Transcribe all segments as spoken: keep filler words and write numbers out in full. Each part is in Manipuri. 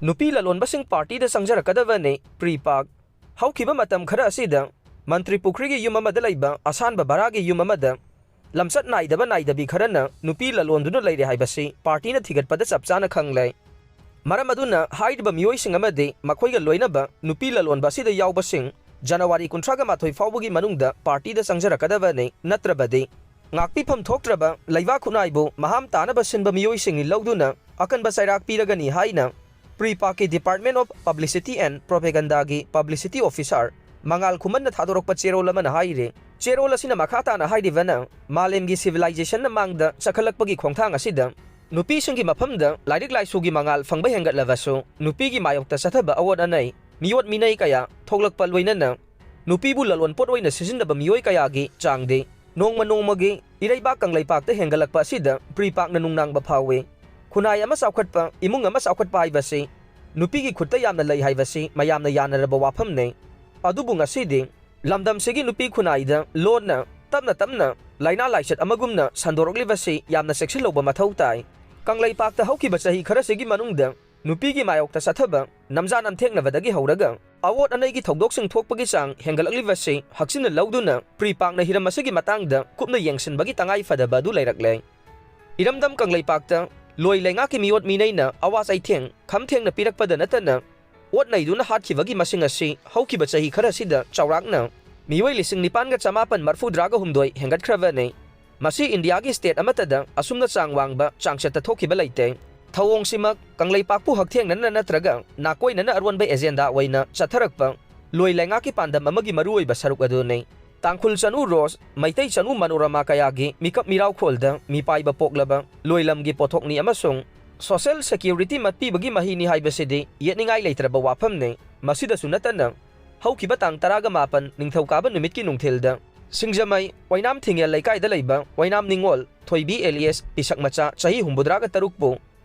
ꯅꯨꯄꯤ ꯂꯂꯣꯟꯕꯁꯤꯡ ꯄꯥꯔꯇꯤꯗ ꯆꯪꯖꯔꯛꯀꯗꯕꯅꯤ꯫ ꯄ꯭ꯔꯤ ꯄꯥꯛ꯫ ꯍꯧꯈꯤꯕ ꯃꯇꯝ ꯈꯔ ꯑꯁꯤꯗ ꯃꯟꯇ꯭ꯔꯤ ꯄꯨꯈ꯭ꯔꯤꯒꯤ ꯌꯨꯝ ꯑꯃꯗ ꯂꯩꯕ ꯑꯁꯥꯟꯕ ꯚꯔꯥꯒꯤ ꯌꯨꯝ ꯑꯃꯗ ꯂꯝꯆꯠ ꯅꯥꯏꯗꯕ ꯅꯥꯏꯗꯕꯤ ꯈꯔꯅ ꯅꯨꯄꯤ ꯂꯂꯣꯟꯗꯨꯅ ꯂꯩꯔꯦ ꯍꯥꯏꯕꯁꯤ ꯄꯥꯔꯇꯤꯅ ꯊꯤꯒꯠꯄꯗ ꯆꯞ ꯆꯥꯅ ꯈꯪꯂꯦ꯫ ꯃꯔꯝ ꯑꯗꯨꯅ ꯍꯥꯏꯔꯤꯕ ꯃꯤꯑꯣꯏꯁꯤꯡ ꯑꯃꯗꯤ ꯃꯈꯣꯏꯒ ꯂꯣꯏꯅꯕ ꯅꯨꯄꯤ ꯂꯂꯣꯟꯕ ꯑꯁꯤꯗ ꯌꯥꯎꯕꯁꯤꯡ ꯖꯅꯋꯥꯔꯤ ꯀꯨꯟꯊ꯭ꯔꯥꯒ ꯃꯥꯊꯣꯏ ꯐꯥꯎꯕꯒꯤ ꯃꯅꯨꯡꯗ ꯄꯥꯔꯇꯤꯗ ꯆꯪꯖꯔꯛꯀꯗꯕꯅꯤ, ꯅꯠꯇ꯭ꯔꯕꯗꯤ ꯉꯥꯛꯄꯤꯐꯝ ꯊꯣꯛꯇ꯭ꯔꯕ ꯂꯩꯕꯥꯛ ꯈꯨꯠꯅꯥꯏꯕꯨ ꯃꯍꯥꯝ ꯇꯥꯅꯕ ꯁꯤꯟꯕ ꯃꯤꯑꯣꯏꯁꯤꯡꯅꯤ ꯂꯧꯗꯨꯅ ꯑꯀꯟꯕ ꯆꯩꯔꯥꯛ ꯄꯤꯔꯒꯅꯤ ꯍꯥꯏꯅ ꯄ꯭ꯔꯤ ꯄꯥꯛꯀꯤ Department of Publicity and Propagandaꯒꯤ publicity officer ꯃꯉꯥꯜ ꯈꯨꯃꯟꯅ ꯊꯥꯗꯣꯔꯛꯄ ꯆꯦꯔꯣꯜ ꯑꯃꯅ ꯍꯥꯏꯔꯤ꯫ ꯆꯦꯔꯣꯜ ꯑꯁꯤꯅ ꯃꯈꯥ ꯇꯥꯅ ꯍꯥꯏꯔꯤꯕꯅ, ꯃꯥꯂꯦꯝꯒꯤ civilizationꯅ ꯃꯥꯡꯗ ꯆꯈꯠꯂꯛꯄꯒꯤ ꯈꯣꯡꯊꯥꯡ ꯑꯁꯤꯗ ꯅꯨꯄꯤꯁꯤꯡꯒꯤ ꯃꯐꯝꯗ ꯂꯥꯏꯔꯤꯛ ꯂꯥꯏꯁꯨꯒꯤ ꯃꯉꯥꯜ ꯐꯪꯕ ꯍꯦꯟꯒꯠꯂꯕꯁꯨ, ꯅꯨꯄꯤꯒꯤ ꯃꯥꯌꯣꯛꯇ ꯆꯠꯊꯕ ꯑꯋꯣꯠ ꯑꯅꯩ, ꯃꯤꯑꯣꯠ ꯃꯤꯅꯩ ꯀꯌꯥ ꯊꯣꯛꯂꯛꯄ ꯂꯣꯏꯅꯅ ꯅꯨꯄꯤꯕꯨ ꯂꯂꯣꯟꯄꯣꯠ ꯑꯣꯏꯅ ꯁꯤꯖꯤꯟꯅꯕ ꯃꯤꯑꯣꯏ ꯀꯌꯥꯒꯤ ꯆꯥꯡꯗꯤ ꯅꯣꯡꯃ ꯅꯣꯡꯃꯒꯤ ꯏꯔꯩꯕꯥꯛ ꯀꯪꯂꯩꯄꯥꯛꯇ ꯍꯦꯟꯒꯠꯂꯛꯄ ꯑꯁꯤꯗ ꯄ꯭ꯔꯤ ꯄꯥꯛꯅ ꯅꯨꯡꯅꯥꯡꯕ ꯐꯥꯎꯏ꯫ ꯈꯨꯟꯅꯥꯏ ꯑꯃ ꯆꯥꯎꯈꯠꯄ, ꯏꯃꯨꯡ ꯑꯃ ꯆꯥꯎꯈꯠꯄ ꯍꯥꯏꯕꯁꯤ ꯅꯨꯄꯤꯒꯤ ꯈꯨꯠꯇ ꯌꯥꯝꯅ ꯂꯩ ꯍꯥꯏꯕꯁꯤ ꯃꯌꯥꯝꯅ ꯌꯥꯅꯔꯕ ꯋꯥꯐꯝꯅꯤ꯫ ꯑꯗꯨꯕꯨ ꯉꯁꯤꯗꯤ ꯂꯝꯗꯝꯁꯤꯒꯤ ꯅꯨꯄꯤ ꯈꯨꯟꯅꯥꯏꯗ ꯂꯣꯟꯅ ꯇꯞꯅ ꯇꯞꯅ ꯂꯥꯏꯅꯥ ꯂꯥꯏꯆꯠ ꯑꯃꯒꯨꯝꯅ ꯁꯟꯗꯣꯔꯛꯂꯤꯕꯁꯤ ꯌꯥꯝꯅ ꯆꯦꯛꯁꯤꯜꯍꯧꯕ ꯃꯊꯧ ꯇꯥꯏ꯫ ꯀꯪꯂꯩꯄꯥꯛꯇ ꯍꯧꯈꯤꯕ ꯆꯍꯤ ꯈꯔꯁꯤꯒꯤ ꯃꯅꯨꯡꯗ ꯅꯨꯄꯤꯒꯤ ꯃꯥꯌꯣꯛꯇ ꯆꯠꯊꯕ, ꯅꯝꯖꯥ ꯅꯝꯊꯦꯛꯅꯕꯗꯒꯤ ꯍꯧꯔꯒ ꯑꯋꯣꯠ ꯑꯅꯩꯒꯤ ꯊꯧꯗꯣꯛꯁꯤꯡ ꯊꯣꯛꯄꯒꯤ ꯆꯥꯡ ꯍꯦꯟꯒꯠꯂꯛꯂꯤꯕꯁꯤ ꯍꯛꯆꯤꯟꯅ ꯂꯧꯗꯨꯅ ꯄ꯭ꯔꯤ ꯄꯥꯛꯅ ꯍꯤꯔꯝ ꯑꯁꯤꯒꯤ ꯃꯇꯥꯡꯗ ꯀꯨꯞꯅ ꯌꯦꯡꯁꯤꯟꯕꯒꯤ ꯇꯉꯥꯏ ꯐꯗꯕ ꯑꯗꯨ ꯂꯩꯔꯛꯂꯦ꯫ ꯏꯔꯝꯗꯝ ꯀꯪꯂꯩꯄꯥꯛꯇ ꯂꯣꯏ ꯂꯩꯉꯥꯛꯀꯤ ꯃꯤꯑꯣꯠ ꯃꯤꯅꯩꯅ ꯑꯋꯥ ꯆꯩꯊꯦꯡ ꯈꯝ ꯊꯦꯡꯅ ꯄꯤꯔꯛꯄꯗ ꯅꯠꯇꯅ, ꯑꯣꯠ ꯅꯩꯗꯨꯅ ꯍꯥꯠꯈꯤꯕꯒꯤ ꯃꯁꯤꯡ ꯑꯁꯤ ꯍꯧꯈꯤꯕ ꯆꯍꯤ ꯈꯔꯁꯤꯗ ꯆꯥꯎꯔꯥꯛꯅ ꯃꯤꯑꯣꯏ ꯂꯤꯁꯤꯡ ꯅꯤꯄꯥꯟꯒ ꯆꯃꯥꯄꯟ ꯃꯔꯐꯨꯇꯔꯥꯒ ꯍꯨꯝꯗꯣꯏ ꯍꯦꯟꯒꯠꯈ꯭ꯔꯕꯅꯤ꯫ ꯃꯁꯤ ꯏꯟꯗꯤꯌꯥꯒꯤ state ꯑꯃꯠꯇꯗ ꯑꯁꯨꯝꯅ ꯆꯥꯡ ꯋꯥꯡꯕ ꯆꯥꯡꯆꯠꯇ ꯊꯣꯛꯈꯤꯕ ꯂꯩꯇꯦ꯫ ꯊꯧꯑꯣꯡꯁꯤꯃꯛ ꯀꯪꯂꯩꯄꯥꯛꯄꯨ ꯍꯛꯊꯦꯡꯅꯅ ꯅꯠꯇ꯭ꯔꯒ ꯅꯥꯀꯣꯏꯅꯅ ꯑꯔꯣꯟꯕ agenda ꯑꯣꯏꯅ ꯆꯠꯊꯔꯛꯄ ꯂꯣꯏ ꯂꯩꯉꯥꯛꯀꯤ ꯄꯥꯟꯗꯝ ꯑꯃꯒꯤ ꯃꯔꯨꯑꯣꯏꯕ ꯁꯔꯨꯛ ꯑꯗꯨꯅꯤ꯫ ꯇꯥꯡꯈꯨꯜ ꯆꯅꯨ ꯔꯣꯁ, ꯃꯩꯇꯩ ꯆꯅꯨ ꯃꯅꯣꯔꯃꯥ ꯀꯌꯥꯒꯤ ꯃꯤꯀꯞ ꯃꯤꯔꯥꯎꯈꯣꯜꯗ ꯃꯤꯄꯥꯏꯕ ꯄꯣꯛꯂꯕ ꯂꯣꯏꯂꯝꯒꯤ ꯄꯣꯠꯊꯣꯛꯅꯤ ꯑꯃꯁꯨꯡ social security ꯃꯠꯄꯤꯕꯒꯤ ꯃꯍꯩꯅꯤ ꯍꯥꯏꯕꯁꯤꯗꯤ ꯌꯦꯠꯅꯤꯡꯉꯥꯏ ꯂꯩꯇ꯭ꯔꯕ ꯋꯥꯐꯝꯅꯤ꯫ ꯃꯁꯤꯗꯁꯨ ꯅꯠꯇꯅ, ꯍꯧꯈꯤꯕ ꯇꯥꯡ ꯇꯔꯥꯒ ꯃꯥꯄꯟ ꯅꯤꯡꯊꯧꯀꯥꯕ ꯅꯨꯃꯤꯠꯀꯤ ꯅꯨꯡꯊꯤꯜꯗ ꯁꯤꯡꯖꯃꯩ ꯑꯣꯏꯅꯥꯝ ꯊꯤꯡꯉꯦꯜ ꯂꯩꯀꯥꯏꯗ ꯂꯩꯕ ꯑꯣꯏꯅꯥꯝ ꯅꯤꯉꯣꯜ ꯊꯣꯏꯕꯤ alias ꯄꯤꯁꯛ ꯃꯆꯥ ꯆꯍꯤ ꯍꯨꯝꯐꯨꯇꯔꯥꯒ ꯇꯔꯨꯛꯄꯨ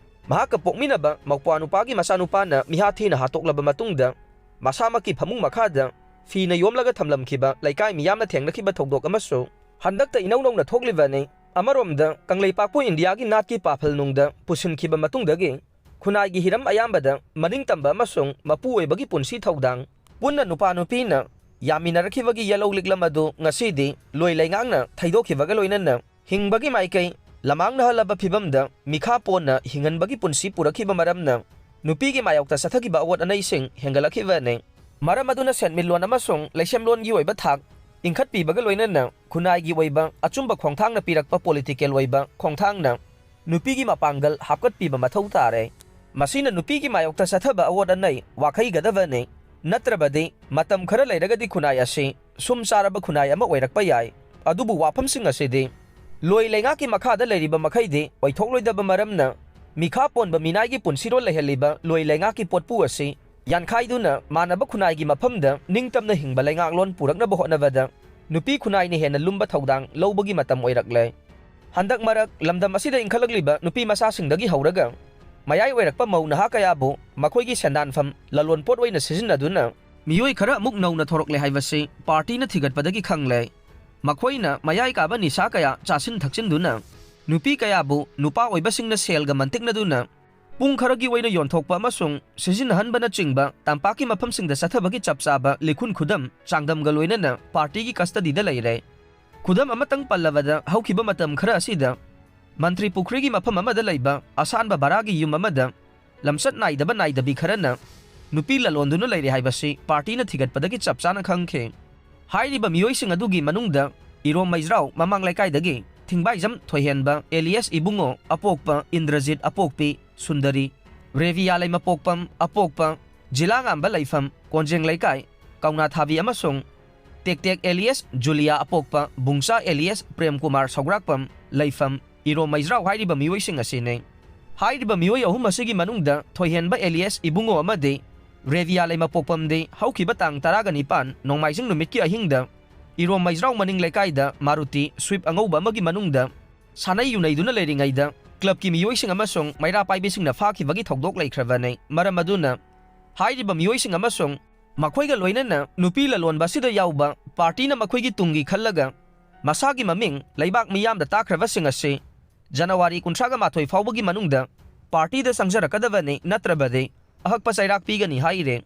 ꯃꯍꯥꯛꯀ ꯄꯣꯛꯃꯤꯟꯅꯕ ꯃꯧꯄ꯭ꯋꯥ ꯅꯨꯄꯥꯒꯤ ꯃꯆꯥꯅꯨꯄꯥꯅ ꯃꯤꯍꯥꯠ ꯊꯤꯅ ꯍꯥꯠꯇꯣꯛꯂꯕ ꯃꯇꯨꯡꯗ, ꯃꯁꯥꯃꯛꯀꯤ ꯐꯃꯨꯡ ꯃꯈꯥꯗ ꯐꯤꯅ ꯌꯣꯝꯂꯒ ꯊꯝꯂꯝꯈꯤꯕ ꯂꯩꯀꯥꯏ ꯃꯤꯌꯥꯝꯅ ꯊꯦꯡꯅꯈꯤꯕ ꯊꯧꯗꯣꯛ ꯑꯃꯁꯨ ꯍꯟꯗꯛꯇ ꯏꯅꯧ ꯅꯧꯅ ꯊꯣꯛꯂꯤꯕꯅꯤ꯫ ꯑꯃꯔꯣꯝꯗ, ꯀꯪꯂꯩꯄꯥꯛꯄꯨ ꯏꯟꯗꯤꯌꯥꯒꯤ ꯅꯥꯠꯀꯤ ꯄꯥꯐꯜ ꯅꯨꯡꯗ ꯄꯨꯁꯤꯟꯈꯤꯕ ꯃꯇꯨꯡꯗꯒꯤ ꯈꯨꯟꯅꯥꯏꯒꯤ ꯍꯤꯔꯝ ꯑꯌꯥꯝꯕꯗ ꯃꯅꯤꯡꯇꯝꯕ ꯑꯃꯁꯨꯡ ꯃꯄꯨ ꯑꯣꯏꯕꯒꯤ ꯄꯨꯟꯁꯤ ꯊꯧꯗꯥꯡ ꯄꯨꯟꯅ ꯅꯨꯄꯥ ꯅꯨꯄꯤꯅ ꯌꯥꯃꯤꯟꯅꯔꯛꯈꯤꯕꯒꯤ ꯌꯦꯜꯍꯧ ꯂꯤꯛꯂꯝ ꯑꯗꯨ ꯉꯁꯤꯗꯤ ꯂꯣꯏ ꯂꯩꯉꯥꯛꯅ ꯊꯩꯗꯣꯛꯈꯤꯕꯒ ꯂꯣꯏꯅꯅ ꯍꯤꯡꯕꯒꯤ ꯃꯥꯏꯀꯩ ꯂꯃꯥꯡꯅꯍꯜꯂꯕ ꯐꯤꯕꯝꯗ ꯃꯤꯈꯥ ꯄꯣꯟꯅ ꯍꯤꯡꯍꯟꯕꯒꯤ ꯄꯨꯟꯁꯤ ꯄꯨꯔꯛꯈꯤꯕ ꯃꯔꯝꯅ ꯅꯨꯄꯤꯒꯤ ꯃꯥꯌꯣꯛꯇ ꯆꯠꯊꯈꯤꯕ ꯑꯋꯣꯠ ꯑꯅꯩꯁꯤꯡ ꯍꯦꯟꯒꯠꯂꯛꯈꯤꯕꯅꯤ꯫ ꯃꯔꯝ ꯑꯗꯨꯅ ꯁꯦꯟꯃꯤꯠꯂꯣꯟ ꯑꯃꯁꯨꯡ ꯂꯩꯁꯦꯝꯂꯣꯟꯒꯤ ꯑꯣꯏꯕ ꯊꯥꯛ ꯏꯟꯈꯠꯄꯤꯕꯒ ꯂꯣꯏꯅꯅ ꯈꯨꯟꯅꯥꯏꯒꯤ ꯑꯣꯏꯕ ꯑꯆꯨꯝꯕ ꯈꯣꯡꯊꯥꯡꯅ ꯄꯤꯔꯛꯄ ꯄꯣꯂꯤꯇꯤꯀꯦꯜ ꯑꯣꯏꯕ ꯈꯣꯡꯊꯥꯡꯅ ꯅꯨꯄꯤꯒꯤ ꯃꯄꯥꯡꯒꯜ ꯍꯥꯞꯀꯠꯄꯤꯕ ꯃꯊꯧ ꯇꯥꯔꯦ꯫ ꯃꯁꯤꯅ ꯅꯨꯄꯤꯒꯤ ꯃꯥꯌꯣꯛꯇ ꯆꯠꯊꯕ ꯑꯋꯣꯠ ꯑꯅꯩ ꯋꯥꯈꯩꯒꯗꯕꯅꯤ꯫ ꯅꯠꯇ꯭ꯔꯕꯗꯤ ꯃꯇꯝ ꯈꯔ ꯂꯩꯔꯒꯗꯤ ꯈꯨꯟꯅꯥꯏ ꯑꯁꯤ ꯁꯨꯝ ꯆꯥꯔꯕ ꯈꯨꯟꯅꯥꯏ ꯑꯃ ꯑꯣꯏꯔꯛꯄ ꯌꯥꯏ꯫ ꯑꯗꯨꯕꯨ ꯋꯥꯐꯝꯁꯤꯡ ꯑꯁꯤꯗꯤ ꯂꯣꯏ ꯂꯩꯉꯥꯛꯀꯤ ꯃꯈꯥꯗ ꯂꯩꯔꯤꯕ ꯃꯈꯩꯗꯤ ꯑꯣꯏꯊꯣꯛꯂꯣꯏꯗꯕ ꯃꯔꯝꯅ ꯃꯤꯈꯥ ꯄꯣꯟꯕ ꯃꯤꯅꯥꯏꯒꯤ ꯄꯨꯟꯁꯤꯔꯣꯜ ꯂꯩꯍꯜꯂꯤꯕ ꯂꯣꯏ ꯂꯩꯉꯥꯛꯀꯤ ꯄꯣꯠꯄꯨ ꯑꯁꯤ ꯌꯥꯟꯈꯥꯏꯗꯨꯅ ꯃꯥꯟꯅꯕ ꯈꯨꯟꯅꯥꯏꯒꯤ ꯃꯐꯝꯗ ꯅꯤꯡꯇꯝꯅ ꯍꯤꯡꯕ ꯂꯩꯉꯥꯛꯂꯣꯟ ꯄꯨꯔꯛꯅꯕ ꯍꯣꯠꯅꯕꯗ ꯅꯨꯄꯤ ꯈꯨꯟꯅꯥꯏꯅ ꯍꯦꯟꯅ ꯂꯨꯝꯕ ꯊꯧꯗꯥꯡ ꯂꯧꯕꯒꯤ ꯃꯇꯝ ꯑꯣꯏꯔꯛꯂꯦ꯫ ꯍꯟꯗꯛ ꯃꯔꯛ ꯂꯝꯗꯝ ꯑꯁꯤꯗ ꯏꯟꯈꯠꯂꯛꯂꯤꯕ ꯅꯨꯄꯤ ꯃꯆꯥꯁꯤꯡꯗꯒꯤ ꯍꯧꯔꯒ ꯃꯌꯥꯏ ꯑꯣꯏꯔꯛꯄ ꯃꯧ ꯅꯍꯥ ꯀꯌꯥꯕꯨ ꯃꯈꯣꯏꯒꯤ ꯁꯦꯟꯗꯥꯟꯐꯝ ꯂꯂꯣꯟꯄꯣꯠ ꯑꯣꯏꯅ ꯁꯤꯖꯤꯟꯅꯗꯨꯅ ꯃꯤꯑꯣꯏ ꯈꯔ ꯑꯃꯨꯛ ꯅꯧꯅ ꯊꯣꯔꯛꯂꯦ ꯍꯥꯏꯕꯁꯤ ꯄꯥꯔꯇꯤꯅ ꯊꯤꯒꯠꯄꯗꯒꯤ ꯈꯪꯂꯦ꯫ ꯃꯈꯣꯏꯅ ꯃꯌꯥꯏ ꯀꯥꯕ ꯅꯤꯁꯥ ꯀꯌꯥ ꯆꯥꯁꯤꯟ ꯊꯛꯆꯤꯟꯗꯨꯅ ꯅꯨꯄꯤ ꯀꯌꯥꯕꯨ ꯅꯨꯄꯥ ꯑꯣꯏꯕꯁꯤꯡꯅ ꯁꯦꯜꯒ ꯃꯟꯇꯤꯛꯅꯗꯨꯅ ꯄꯨꯡ ꯈꯔꯒꯤ ꯑꯣꯏꯅ ꯌꯣꯟꯊꯣꯛꯄ ꯑꯃꯁꯨꯡ ꯁꯤꯖꯤꯟꯅꯍꯟꯕꯅꯆꯤꯡꯕ ꯇꯝꯄꯥꯛꯀꯤ ꯃꯐꯝꯁꯤꯡꯗ ꯆꯠꯊꯕꯒꯤ ꯆꯞ ꯆꯥꯕ ꯂꯤꯈꯨꯟ ꯈꯨꯗꯝ ꯆꯥꯡꯗꯝꯒ ꯂꯣꯏꯅꯅ ꯄꯥꯔꯇꯤꯒꯤ ꯀꯁꯇꯗꯤꯗ ꯂꯩꯔꯦ꯫ ꯈꯨꯗꯝ ꯑꯃꯇꯪ ꯄꯜꯂꯕꯗ, ꯍꯧꯈꯤꯕ ꯃꯇꯝ ꯈꯔ ꯑꯁꯤꯗ ꯃꯟꯇ꯭ꯔꯤ ꯄꯨꯈ꯭ꯔꯤꯒꯤ ꯃꯐꯝ ꯑꯃꯗ ꯂꯩꯕ ꯑꯁꯥꯟꯕ ꯚꯔꯥꯒꯤ ꯌꯨꯝ ꯑꯃꯗ ꯂꯝꯆꯠ ꯅꯥꯏꯗꯕ ꯅꯥꯏꯗꯕꯤ ꯈꯔꯅ ꯅꯨꯄꯤ ꯂꯂꯣꯟꯗꯨꯅ ꯂꯩꯔꯦ ꯍꯥꯏꯕꯁꯤ ꯄꯥꯔꯇꯤꯅ ꯊꯤꯒꯠꯄꯗꯒꯤ ꯆꯞ ꯆꯥꯅ ꯈꯪꯈꯤ꯫ ꯍꯥꯏꯔꯤꯕ ꯃꯤꯑꯣꯏꯁꯤꯡ ꯑꯗꯨꯒꯤ ꯃꯅꯨꯡꯗ ꯏꯔꯣꯝ ꯃꯩꯖ꯭ꯔꯥꯎ ꯃꯃꯥꯡ ꯂꯩꯀꯥꯏꯗꯒꯤ ꯊꯤꯡꯕꯥꯏꯖꯝ ꯊꯣꯏꯍꯦꯟꯕ ꯑꯦꯂꯤꯌꯥꯁ ꯏꯕꯨꯡꯉꯣ ꯑꯄꯣꯛꯄ ꯏꯟꯗ꯭ꯔꯖꯤꯠ ꯑꯄꯣꯛꯄꯤ ꯁꯨꯟꯗꯔꯤ, ꯔꯦꯕꯤꯌꯥ ꯂꯩꯃꯄꯣꯛꯄꯝ ꯑꯄꯣꯛꯄ ꯖꯤꯂꯥꯉꯥꯝꯕ ꯂꯩꯐꯝ ꯀꯣꯟꯖꯦꯡ ꯂꯩꯀꯥꯏ ꯀꯧꯅꯥꯊꯥꯕꯤ ꯑꯃꯁꯨꯡ ꯇꯦꯛꯇꯦꯛ ꯑꯦꯂꯤꯌꯥꯁ ꯖꯨꯂꯤꯌꯥ ꯑꯄꯣꯛꯄ ꯕꯨꯡꯆꯥ ꯑꯦꯂꯤꯌꯥꯁ ꯄ꯭ꯔꯦꯝ ꯀꯨꯃꯥꯔ ꯁꯧꯒ꯭ꯔꯥꯛꯄꯝ ꯂꯩꯐꯝ ꯏꯔꯣꯝ ꯃꯩꯖ꯭ꯔꯥꯎ ꯍꯥꯏꯔꯤꯕ ꯃꯤꯑꯣꯏꯁꯤꯡ ꯑꯁꯤꯅꯤ꯫ ꯍꯥꯏꯔꯤꯕ ꯃꯤꯑꯣꯏ ꯑꯍꯨꯝ ꯑꯁꯤꯒꯤ ꯃꯅꯨꯡꯗ ꯊꯣꯏꯍꯦꯟꯕ ꯑꯦꯂꯤꯌꯥꯁ ꯏꯕꯨꯡꯉꯣ ꯑꯃꯗꯤ ꯔꯦꯕꯤꯌꯥ ꯂꯩꯃꯄꯣꯛꯄꯝꯗꯤ ꯍꯧꯈꯤꯕ ꯇꯥꯡ ꯇꯔꯥꯒ ꯅꯤꯄꯥꯟ ꯅꯣꯡꯃꯥꯏꯖꯤꯡ ꯅꯨꯃꯤꯠꯀꯤ ꯑꯍꯤꯡꯗ ꯏꯔꯣꯝ ꯃꯩꯖ꯭ꯔꯥꯎ ꯃꯅꯤꯡ ꯂꯩꯀꯥꯏꯗ ꯃꯥꯔꯨꯇꯤ ꯁ꯭ꯋꯤꯞ ꯑꯉꯧꯕ ꯑꯃꯒꯤ ꯃꯅꯨꯡꯗ ꯁꯥꯟꯅꯩ ꯌꯨꯅꯩꯗꯨꯅ ꯂꯩꯔꯤꯉꯩꯗ ꯀ꯭ꯂꯕꯀꯤ ꯃꯤꯑꯣꯏꯁꯤꯡ ꯑꯃꯁꯨꯡ ꯃꯩꯔꯥ ꯄꯥꯏꯕꯤꯁꯤꯡꯅ ꯐꯥꯈꯤꯕꯒꯤ ꯊꯧꯗꯣꯛ ꯂꯩꯈ꯭ꯔꯕꯅꯤ꯫ ꯃꯔꯝ ꯑꯗꯨꯅ ꯍꯥꯏꯔꯤꯕ ꯃꯤꯑꯣꯏꯁꯤꯡ ꯑꯃꯁꯨꯡ ꯃꯈꯣꯏꯒ ꯂꯣꯏꯅꯅ ꯅꯨꯄꯤ ꯂꯂꯣꯟꯕ ꯑꯁꯤꯗ ꯌꯥꯎꯕ ꯄꯥꯔꯇꯤꯅ ꯃꯈꯣꯏꯒꯤ ꯇꯨꯡꯒꯤ ꯈꯜꯂꯒ ꯃꯁꯥꯒꯤ ꯃꯃꯤꯡ ꯂꯩꯕꯥꯛ ꯃꯤꯌꯥꯝꯗ ꯇꯥꯛꯈ꯭ꯔꯕꯁꯤꯡ ꯑꯁꯤ ꯖꯅꯋꯥꯔꯤ ꯀꯨꯟꯊ꯭ꯔꯥꯒ ꯃꯥꯊꯣꯏ ꯐꯥꯎꯕꯒꯤ ꯃꯅꯨꯡꯗ ꯄꯥꯔꯇꯤꯗ ꯆꯪꯖꯔꯛꯀꯗꯕꯅꯤ, ꯅꯠꯇ꯭ꯔꯕꯗꯤ ꯑꯍꯛꯄ ꯆꯩꯔꯥꯛ ꯄꯤꯒꯅꯤ ꯍꯥꯏꯔꯦ꯫